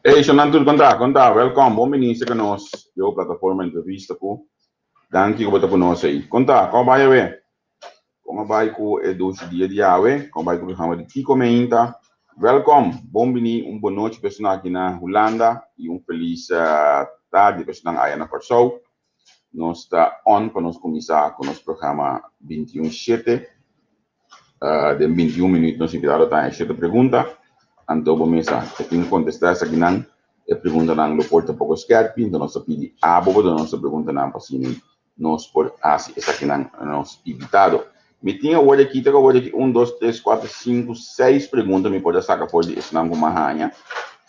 Hey, Shonan tur konta, konta, welkom, bon bini serka nos yo plataforma entrevista ku. Danki ku bo ta ku nos ei. Konta, kon bai awe? Kon a bai ku e dushi dia di awe? Kon bai ku programa di Kiko Meinta? Welkom, bon bini, un bon nochi personan aki na Hulanda i un felis tardi personan aya na Kòrsou. Nos ta on pa nos kuminsá ku nos programa 21 shete. Den 21 minuut nos invitado ta haña shete pregunta. Anto bo mesa e tin kontestá esakinan. E preguntanan lo por ta poko skèrpi, anto nos ta pidi abo pa duna nos e preguntanan pa asina nos por hasi esakinan na nos invitado. Mi tin awor aki, ta awor aki un, dos, tres, kuater, sinku, seis pregunta mi por a saka for di esnan ku mi a haña.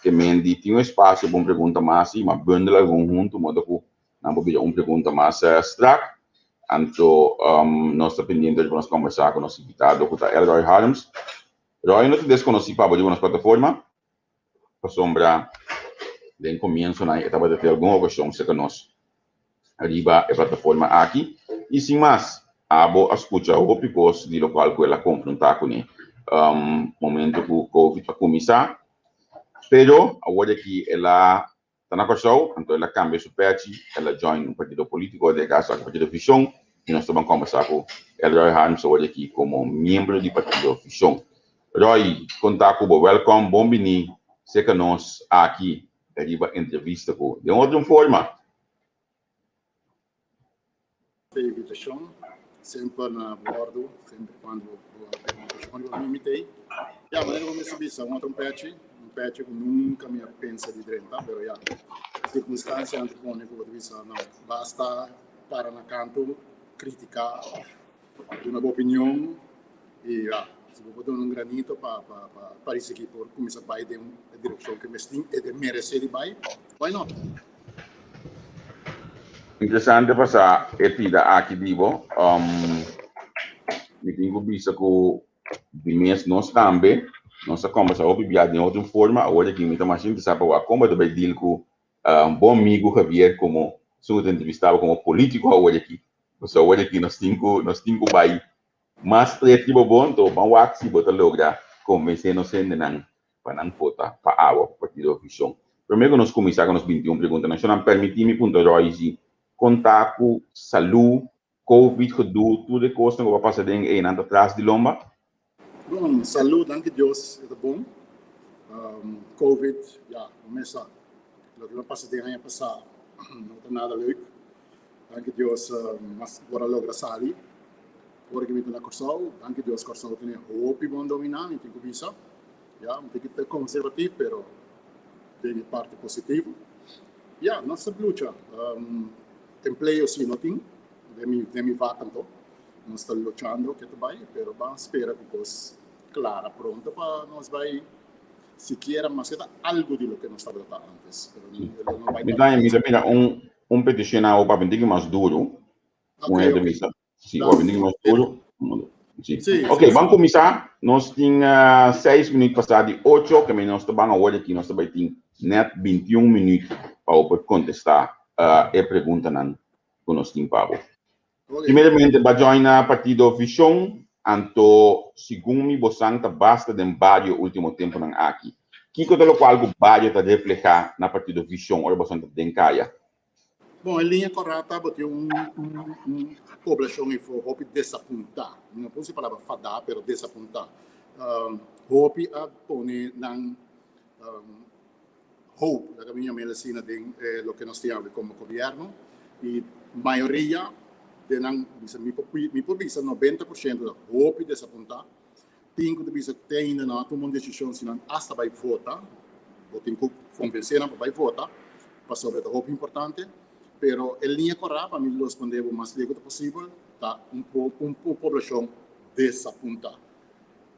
Ke men di tin un espasio pa un pregunta mas i mi a bundel algun huntu modo ku nan por bira un pregunta mas strak. Anto nos ta pendiente pa nos kombersá ku nos invitado ku ta Elroy Harms. Roy no ta deskonosí pa bo riba nos plataforma pasobra den komiensonan e tabata tin algun okashon serka nos riba e plataforma aki. I sin mas, abo a skucha hopi kos di lokual ku el a konfrontá kuné momento ku Covid a kuminsá. Pero awor aki el a ta na Kòrsou, anto el a kambia su pèchi, el a join un partido polítiko, den e kaso aki Partido Vishon, i nos ta ban kòmbersá ku Elroy Harms awor aki komo miembro di Partido Vishon. Roy, konta ku bo, wèlkòm, bon biní serka nos aki riba entrevista ku Den Otro Forma. P'e invitashon, semper na bordo, semper cuando bo a invitashon riba mi, mi t'ei. Ya, manera ku mi a bisa, un otro pechi, un pechi ku nunka mi a pensa di drenta, pero ya, sirkunstansianan ta pone ku bo ta bisa, no, basta para na kantu, kritiká òf duna bo opinion i ya, si bo por duna un granito pa pa pa parisi ki por kuminsá bai den e direkshon ku e mes tin, e meresé di bai, why not? Interesante pa sa e pida aki di bo. Mi tin ku bisa ku di mes nos tambe nos a kombersá hopi bia den otro forma. Awor aki mi ta mas interesá pa wak kon bo ta bai deal ku bo amigu Javier komo esun ku ta entrevistá bo komo polítiko awor aki. Pasobra awor aki nos tin ku nos tin ku bai mas stret riba bo anto ban wak si bo ta logra konvensé nos hendenan pa nan vota pa awa pa Partido Vision. Prome ku nos kuminsá ku nos 21 preguntanan, shonnan permití mi puntra Roy si kon ta ku salú, Covid, gedoe, tur e kosnan ku bo a pasa den einan ta tras di lomba? Bon, salú, danki Dios e ta bon. Covid, ya, bo mes sa loke mi a pasa den aña pasá. No ta nada leuk. Danki Dios mas por a logra sali. Ora ku mi ta na Kòrsou, danki Dios Kòrsou tene hopi bon dominá, mi tin ku bisa. Ya, mi tin ku ta konservatief, pero den e parti positivo. Ya, nos ta lucha. Empleo si no tin, den mi den mi vak anto. Nos ta luchando ke ta bai, pero ban spera ku kos klara pronto pa nos bai sikiera maske ta algu di loke nos tabata ta antes, pero lo no bai Mi ta mi ta mira un un peticion awo pa bintiki mas duro. Un hende bisa. Si, pa bintiki mas duro. Si. Ok, ban cuminsa. Nos tin seis minuut pasa di ocho, ke nos ta ban awor aki nos ta bai tin net 21 minuut pa bo por contesta e preguntanan ku nos tin pa bo. Primeramente ba join na partido Vision, anto segun mi bosan ta basta den bario ultimo temponan aki. Kiko ta locual cu bario ta refleha na partido Vision ora bosan ta den caya? Bon, e liña kòrá tabatin un un poblashon ei hopi desapuntá. Mi no por usa e palabra fadá, pero desapuntá. Hopi a pone nan hope, laga mi yam'el asina, den loke nos tin awe komo gobièrnu i mayoria den nan bisa mi por mi por bisa 90% ta hopi desapuntá. Tin ku ta bisa ku te ainda no a tuma un desishon si nan asta bai vota, bo tin ku konvensé nan pa bai vota pasobra e ta hopi importante, pero e liña kòrá pa mi respondé bo mas legu ta posibel ta un un poblashon desapuntá.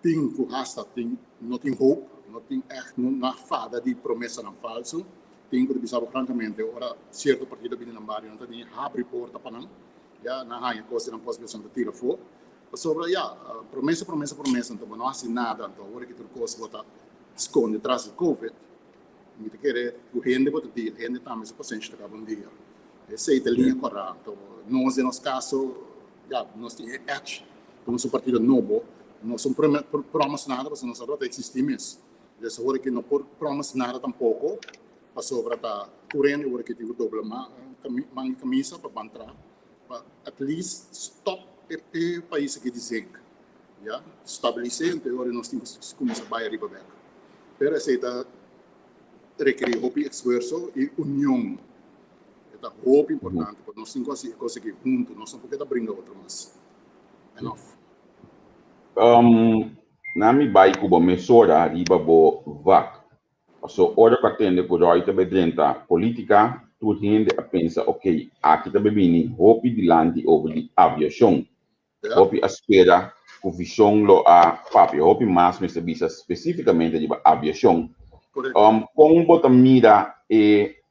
Tin ku hasta tin no tin hoop, no tin ègt no a fada di promesanan falsu. Tin ku ta bisa bo frankamente ora sierto partido bini nan bario nan ta ni habri porta pa nan, ya nan haña kos di nan pos beson ta tira afó. Pasobra ya, promesa promesa promesa anto bo no hasi nada anto awor ki tur kos bo ta skonde tras di covid. Mi ta kere ku hende bo ta deal, hende tambe su pasenshi ta kaba un dia. Esei ta liña kòrá. Anto nos den nos kaso ya nos tin e edge ku nos un partido nobo, nos no promise nada pasobra nos no ta existi mes. Des awor aki no por promise nada tampoko pasobra ta tur hende awor aki tin ku dobla man i kamisa pa ban tra pa at least stop e pais aki di zink ya stabilis'é anto e ora nos tin ku kuminsá bai ariba bek. Pero esei ta rekerí hopi esfuerso i union. E ta hopi importante pa nos tin ku hasi e kos aki huntu. Nos no por keda bringa otro mas. Enough. Na mi bai ku bo mesora riba bo vak. Paso ora ku a tende ku Roy ta bai drenta politika, tur hende a pensa ok, aki ta bai bini hopi dilanti over di aviashon. Hopi a spera ku Vision lo a papia hopi mas mester bisa spesifikamente riba aviashon. Kon bo ta mira e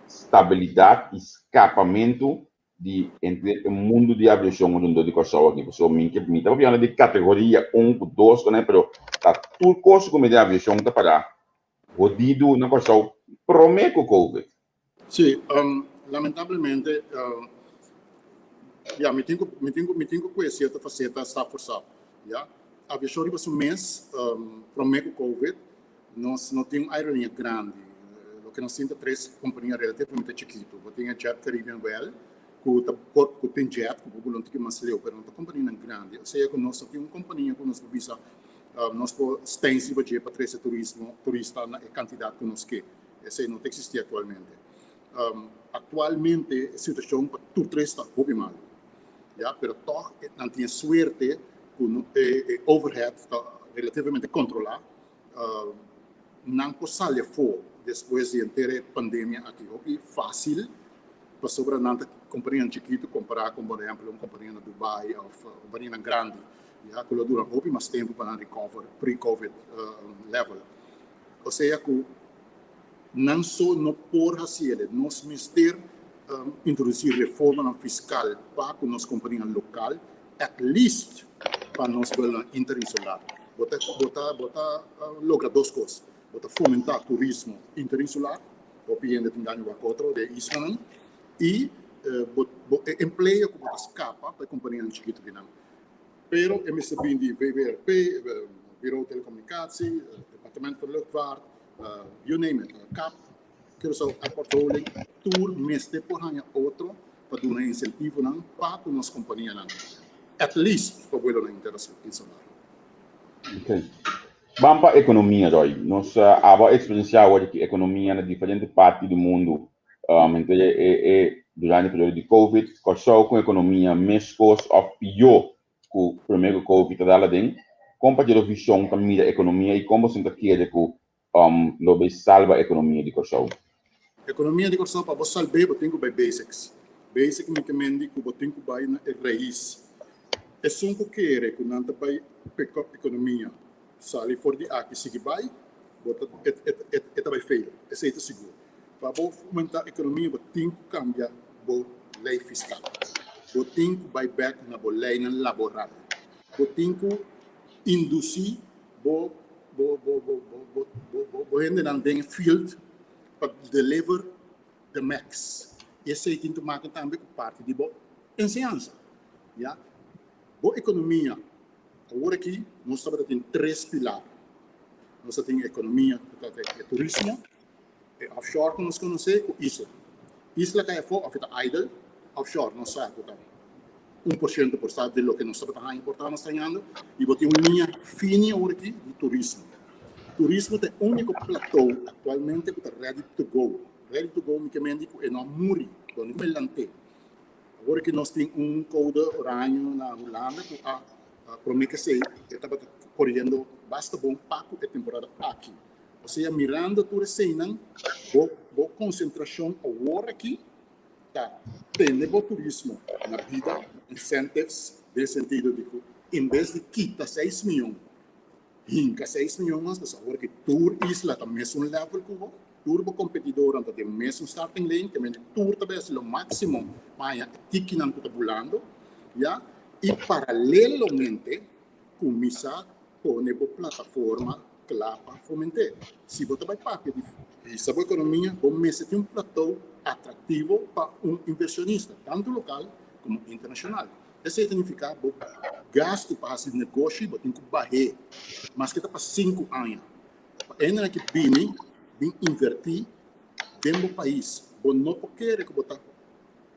stabilidat i skapamentu di entre e mundu di aviashon rondó di Kòrsou aki? Pasobra mi ke mi ta papiando di kategoria un ku dos ku nan pero ta tur kos ku mi den aviashon ta pará hodidu na Kòrsou promé ku covid. Sí, lamentablemente, ya, mi tin ku, mi tin ku, mi tin ku kue sierto faseta stap for stap, ya. Aviashon riba su mes, promé ku covid, nos no tin un aerolínea grandi. Loke nos tin ta tres kompania relativamente chikitu. Bo tin e Jet Caribbean wèl, ku ta por, ku tin jet, ku por bula un tiki mas leu, pero no ta kompanianan grandi. Osea ku nos no tin un kompania ku nos por bisa, nos por stens riba dje pa trese turismo, turista na e kantidat ku nos ke. Esei no ta eksistí aktualmente. Aktualmente e situashon pa tur tres ta hopi malu, ya, pero tòg nan tin e suerte ku e overhead ta relativamente kontrolá. Nan por sali afó despues di henter e pandemia aki hopi fásil pasobra nan ta kompanianan chikitu kompará ku por ehèmpel un kompania na Dubai òf kompanianan grandi, ya, ku lo dura hopi mas tempu pa nan recover pre-covid level. Osea ku nan so no por hasiele. Nos mester introdusí reformanan fiskal pa ku nos kompanianan lokal, at least pa nos buelnan interinsular. Bo ta bo ta bo ta logra dos kos, bo ta fomentá turismo interinsular, hopi hende tin gana di wak otro den e islanan, i bo bo e empleo ku bo ta skapa pa e kompanianan chikitu kinan. Pero e mester bin di VVRP, Bureau Telecommunicatie, Departement van Luchtvaart, you name it, cap, Curaçao Airport Holding, tur mester por haña otro pa duna insentivonan pa ku nos kompanianan, at least pa buelonan interinsular. Okay. Ban pa ekonomia, Roy. Nos abo a eksperensiá awor ki ekonomia na diferente parti di mundu. Henter e durante e periodo di Covid, Kòrsou ku ekonomia meskos òf pió ku promé ku Covid ta dal aden. Kon Partido Vishon ta mira ekonomia i kon boso ta kere ku lo bay salba ekonomia di Kòrsou? Ekonomia di Kòrsou pa bo salb'é bo tin ku bai basics. Basic mi ke mendi ku bo tin ku bai na e rais. Esun ku kere ku nan ta bai pick up ekonomia sali for di aki sigui bai bo ta e ta bai fail. Esei ta sigur. Pa bo fomentá ekonomia bo tin ku kambia bo lei fiskal. Bo tin ku bai bèk na bo leinan laboral. Bo tin ku indusí bo bo bo bo bo bo bo bo bo hendenan den e field pa deliver the max. I esei tin te maken tambe ku parti di bo enseñansa. Ya. Bo ekonomia, awor aki nos tabata tin tres pilar. Nos ta tin ekonomia ku ta e turismo, e offshore ku nos konosé ku isla. Isla kai afó òf e ta idle, offshore nos sa ku ta 1% por sa di loke nos tabata haña por ta nos ta hañando i bo tin un liña fini awor aki di turismo. Turismo ta e úniko plato aktualmente ku ta ready to go. Ready to go mi ke men di ku e no a muri, bo no mester lant'é. Awor aki nos tin un koude oraño na Hulanda ku a promé kesei e tabata koriendo basta bon pa ku e temporada aki. Osea mirando tur eseinan bo bo konsentrashon awor aki ta tene bo turismo na bida, incentives den sentido di ku en bes di kita seis miyon hinka seis miyon mas, pasobra awor ki tur isla ta mesun level ku bo, tur bo kompetidornan ta den mesun starting lane, te mende tur ta bes lo máksimo pa haña e tikinan ku ta bulando, ya, i paralelomente kuminsá pone bo plataforma kla pa foment'é. Si bo ta bai papia di hisa bo ekonomia, bo mester tin un plato atraktivo pa un invershonista, tantu lokal komo internashonal. Esei ta nifiká bo gastu pa hasi negoshi bo tin ku bah'é, maske ta pa sinku aña. Pa e hendenan ki bini bin invertí den bo pais, bo no por kere ku bo ta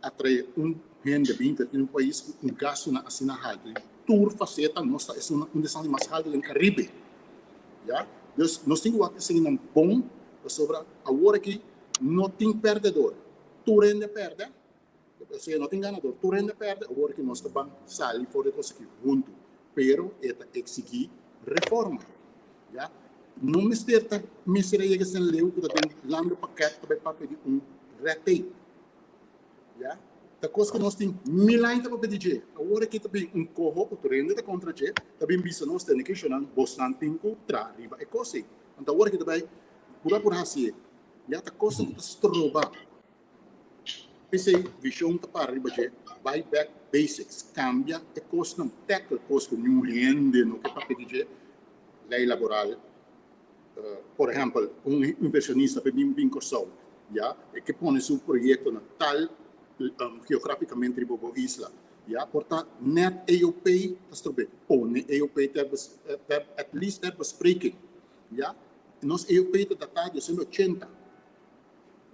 atraé un hende bin invertí den bo pais ku un gastunan asina haltu. Den tur faseta nos ta esun un di esnan di mas haltu den Karibe. Ya, dus nos tin ku wak eseinan bon pasobra awor aki no tin pèrdedor. Tur hende pèrdè. Osea no tin ganador, tur hende pèrdè, awor ki nos ta ban sali for di e kos aki huntu, pero e ta eksigí reforma, ya. No mester ta mester a yega esnan leu ku ta den landenpakket ta bai papia di un red tape, ya. Ta kos ku nos tin mil aña ta papia di dje, awor aki ta bin un koho ku tur hende ta kontra dje, ta bin bisa nos tene kishonnan bosnan tin ku traha riba e kos ei. Anto awor aki ta bai pura por hasié, ya. Ta kosnan ku ta stroba. P'esei vishon ta para riba dje, bai bek basics, kambia e kosnan, tackle kos ku niun hende no ke papia di dje, lei laboral, por ehèmpel un invershonista por bin bin Kòrsou, ya, e ke pone su proyekto na tal geografikamente riba bo isla, ya, por ta nèt EOP ta strob'é, pone EOP ter at least ter bespreking, ya, nos EOP ta datá di esei ochenta.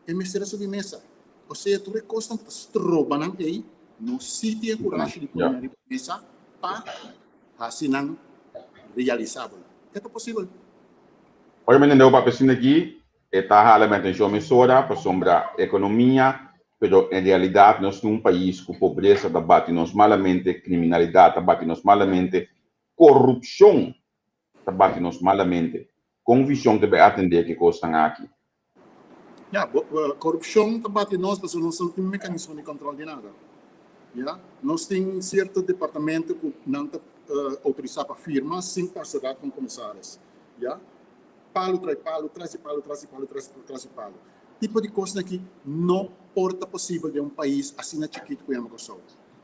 E mester a subi mesa. Osea tur e kosnan ku ta stroba nan ei, no si tin e kurashi di pone nan riba mesa pa hasi nan realisabel. E ta posibel. Ora mi tende bo papia asina aki, e ta hala mi atencion mesora pasobra economia, pero en realidad nos tin un pais cu pobresa ta bati nos malamente, criminalidad ta bati nos malamente, corupcion ta bati nos malamente. Kon Vision ta bai atendé ku e kosnan aki? Ya, korupshon ta bati nos pasobra nos no tin mekanismo di kòntròl di nada. Ya, nos tin sierto departamento ku nan ta outorisá pa firma sin pasa Raad van Commissaris. Ya, palu trai palu, tras di palu, tras di palu, tras di tras di palu. Tipo di kosnan aki no por ta posibel den un pais asina chikitu ku yama Kòrsou.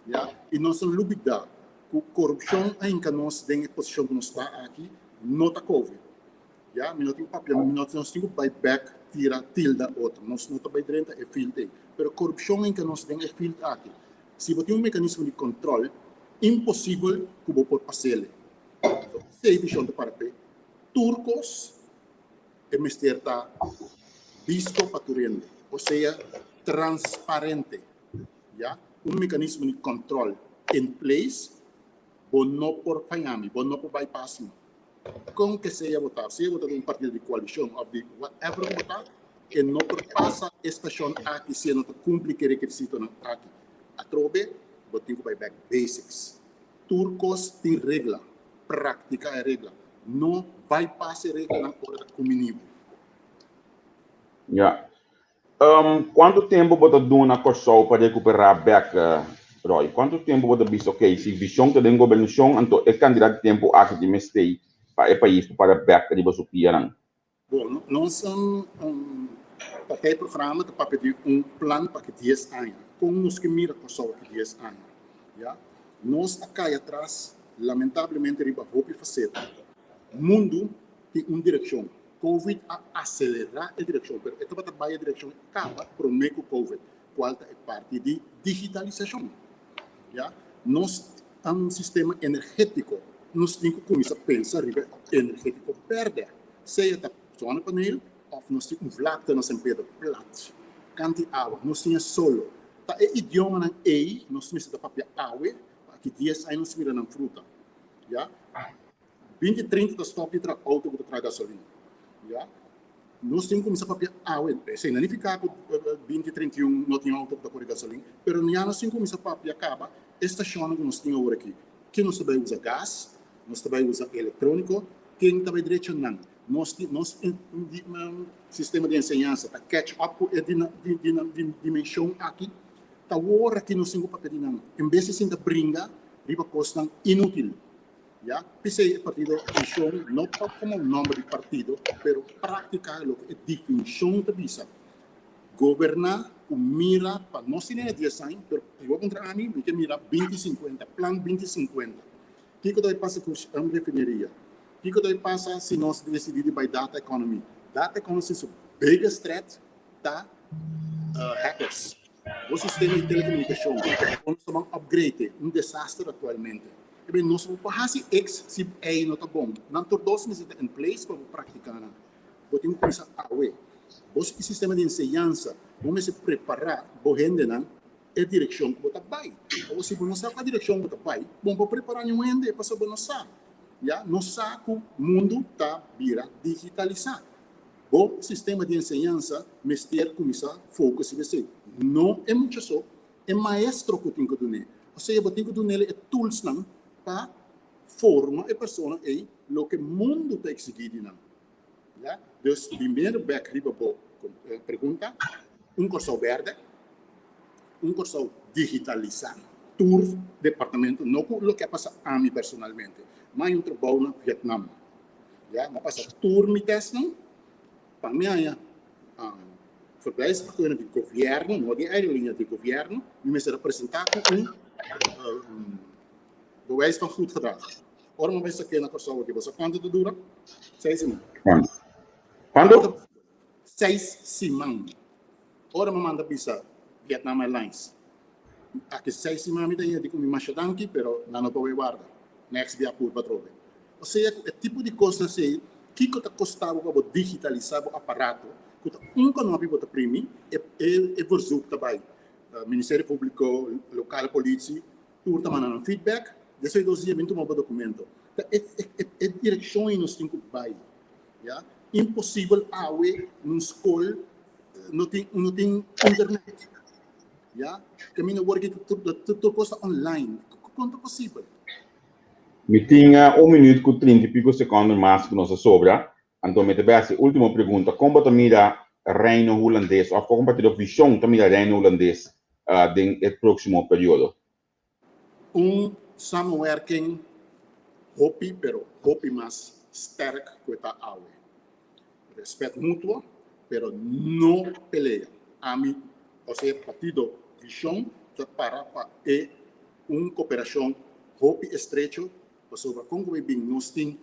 Ya, i nos no lubidá ku korupshon a hinka nos den e posishon ku nos ta aki no ta covid. Ya, mi no tin papia, mi no nos tin ku bai bek tira tilda otro. Nos no ta bai drenta e field ei. Pero korupshon a hinka nos den e field aki. Si bo tin un mekanismo di kòntròl, imposibel ku bo por pas'el. Anto esei vishon ta para p'e. Tur kos e mester ta bisto pa tur hende, osea transparente. Ya, un mekanismo di kòntròl in place, bo no por faña mi, bo no por bypass mi. Kon ke sea bo ta, sea bo ta den un partido di koalishon òf di whatever ku bo ta, e no por pasa. E stashon aki si e no ta kumpli ku e rekisitonan aki. Atrobe bo tin ku bai bèk basics. Tur kos tin regla. Praktiká e regla. No bypass e reglanan ora ta kumini bo. Ya. Kuantu tempu bo ta duna Kòrsou pa rekuperá bèk, Roy? Kuantu tempu bo ta bisa, ok, si vishon ta den gobernashon, anto e kantidat di tempu aki tin mester pa e pais por para bèk riba su pianan? Bon, nos partijprogramma ta papia di un plan pa ki dies aña. Kon nos ke mira Kòrsou aki dies aña? Ya, nos a kai atras lamentablemente riba hopi faseta. Mundu tin un direkshon. Covid a aselerá e direkshon, pero e tabata bai e direkshon kaba promé ku Covid, kual ta e parti di digitalisashon. Ya, nos sistema energétiko, nos tin ku kuminsá pensa riba energétiko bèrdè. Sea ta zonnepaneel of nos tin un vlakte na San Pedro plat, kanti awa, nos tin e solo. Ta e idiomanan ei nos mester ta papia awe, pa aki dies aña nos mira nan fruta. Ya. Binti trinta ta stop di traha auto ku ta traha gasolina. Ya. Nos tin kuminsá papia awe. Esei no nifiká ku binti 31 no tin auto ku ta kore gasolin, pero ya nos tin kuminsá papia kaba e stashonnan ku nos tin awor aki. Ke nos ta bai usa gas? Nos ta bai usa elektróniko? Ken ta bai drecha nan? Nos tin nos sistema di enseñansa ta catch up ku e dimenshon aki? Ta wor aki nos tin ku papia di nan en bes di sinta bringa riba kosnan inútil. Ya, p'esei e partido Vishon no ta komo un nòmber di partido, pero práktika loke e definishon ta bisa. Goberná ku mira pa no si nena dies aña, pero si bo puntra ami, mi ke mira binti sinkuenta, plan binti sinkuenta. Kiko ta bai pasa ku refineria? Kiko ta bai pasa si nos desidí di bai data economy? Data economy su biggest threat ta hackers. Bo sistema di telekomunikashon, kon nos ta ban upgrade, un desaster aktualmente. E ben nos no por hasi X si Y no ta bon. Nan tur dos mester ta in place pa bo praktiká nan. Bo tin ku kuminsá awe. Bo sistema di enseñansa, bo mester prepará bo hendenan e direkshon ku bo ta bai. Awor si bo no sa kua direkshon bo ta bai, bo no por prepará niun hende pasobra bo no sa. Ya, nos sa ku mundu ta bira digitalisá. Bo sistema di enseñansa mester kuminsá focus riba esei. No e mucha so, e maestro ku tin ku dun'é. Osea bo tin ku dun'el e toolsnan pa forma e persona ei loke mundu ta eksigí di nan. Ya, dus primero bek riba bo pregunta, un Kòrsou bèrdè, un Kòrsou digitalisá, tur departamento, no ku loke a pasa ami personalmente, ma hay un trabou na Vietnam, ya, mi a pasa tur mi tèstnan pa mi haña verblijfsvergunning di gobièrnu, no di aerolínea, di gobièrnu, mi mester a presentá ku un bewijs van goed gedrag. Ora mi bai sak'é na Kòrsou aki, bo sa kuantu ta dura? Seis siman. Kuantu? Kuantu? Seis siman. Ora mi manda bisa Vietnam Airlines, aki seis siman mi ta yega di ku mi masha danki, pero nan no por bai warda. Next bia purba atrobe. Osea ku e tipo di kosnan asei, kiko ta kosta bo pa bo digitalisá bo aparato ku ta un kanopi bo ta primi, e e verzoek ta bai Ministerio Públiko, lokale politie, Tur ta manda nan feedback, despues di dos dia bin tuma bo documento. Ta e e e direccion ei nos tin cu bay, ya. Imposibel awe nun scol no tin no tin internet, ya. Caminda wor aki tur tur cos ta online, con ta posibel? Mi tin un minuut cu trinta y pico secondo mas cu nos a sobra, anto mi ta bay haci ultimo pregunta, con bo ta mira Reino Hulandes of con partido Vision ta mira Reino Hulandes den e próksimo periodo? Un samenwerking hopi pero hopi mas sterk ku e ta awe. Respet mutuo pero no pelea. Ami, osea partido Vision ta para pa e un koperashon hopi estrecho pasobra kon ku e bin nos tin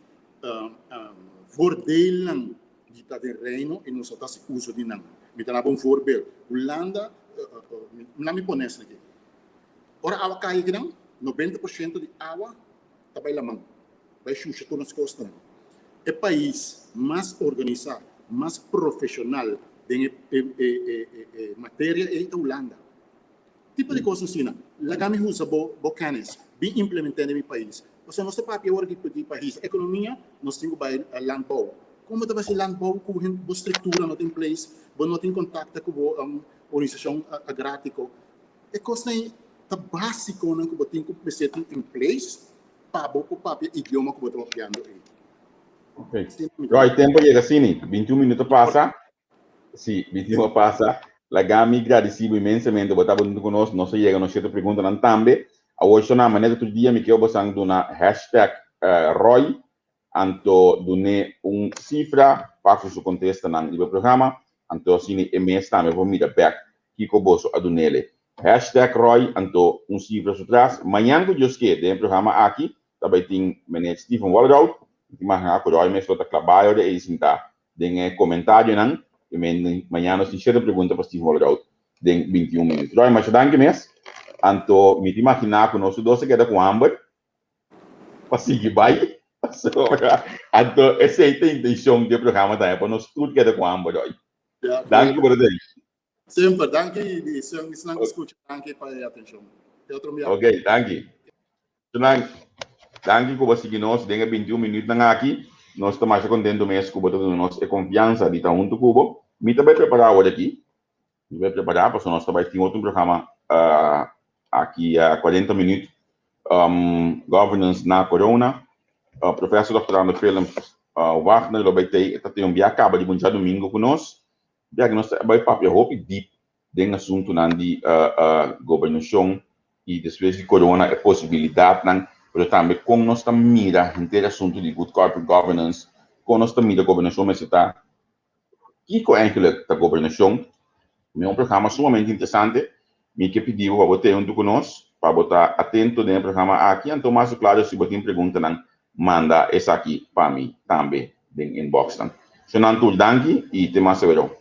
voordeelnan di ta den Reino i nos a ta hasi uso di nan. Mi ta daba un voorbeeld. Hulanda, laat mi pone esaki aki. Ora awa kai akinan, 90% di awa ta bai laman, bai shusha tur nos kostanan. E pais mas organisá, mas profeshonal den e materia ei ta Hulanda. Tipo di kos asina, laga mi usa bo kennis, bin implement'é den mi pais. Pasobra nos ta papia awor di pais ekonomia, nos tin ku bai landbouw. Kon bo ta bai hasi landbouw ku bo struktura no ta in place, bo no tin kontakto ku bo organisashon agrátiko? E kosnan ei ta básikonan ku bo tin ku mester tin in place pa bo por papia idioma ku bo ta papiando ei. Ok. Roy, tempo yega asini. 21 minuto pasa. Sí, 21 pasa. Laga mi gradisí bo inmensamente. Bo tabata huntu ku nos. Nos a yega nos sierto preguntanan tambe. Awor shona, manera tur dia mi ke bosan duna hashtag Roy anto dun'é un sifra pa ku su kontestanan riba e programa. Anto asina e mes tambe por mira bèk kiko boso a dun'ele. Hashtag Roy anto un sifra su tras. Mañan ku Dios ke den e programa aki ta bai tin meneer Steven Walroud. Mi ta imaginá ku Roy mes lo ta klabá ora ei sintá den e komentarionan. I mañan nos tin shete pregunta pa Steven Walroud den 21 minüt. Roy, masha danki mes. Anto mi ta imaginá ku nos tur dos a keda ku hamber. Pa sigui bai pasobra anto esei ta intencion di e programa tambe pa nos tur keda ku hamber hoy. Danki ku bo ta den. Semper, danki i esnan ku skucha danki pa e atencion. Te otro biaha. Ok, danki. Esnan, danki ku bo a sigui nos den e 21 minuutnan aki. Nos ta masha contento mes ku bo ta duna nos e confiansa di ta huntu ku bo. Mi ta bai prepara awor aki. Mi bai prepará pasobra nos ta bai tin otro programa aki 40 minuut governance na corona. Professor Doctorando Philip Wagner lo bai tei, e ta tin un bia kaba di un djadumingu ku nos. Bia ku nos ta bai papia hopi diep den asuntunan di gobernashon i despues di corona e posibilidatnan, pero tambe kon nos ta mira henter asuntu di good corporate governance, kon nos ta mira gobernashon mester ta. Kiko eigenlijk ta gobernashon? Mi un programa sumamente interesante. Mi ke pidi bo pa bo tei huntu ku nos, pa bo ta atento den e programa aki. Anto mas ku klaro si bo tin preguntanan, manda esaki pa mi tambe den inboxnan. Shonan tur danki i te mas aweró.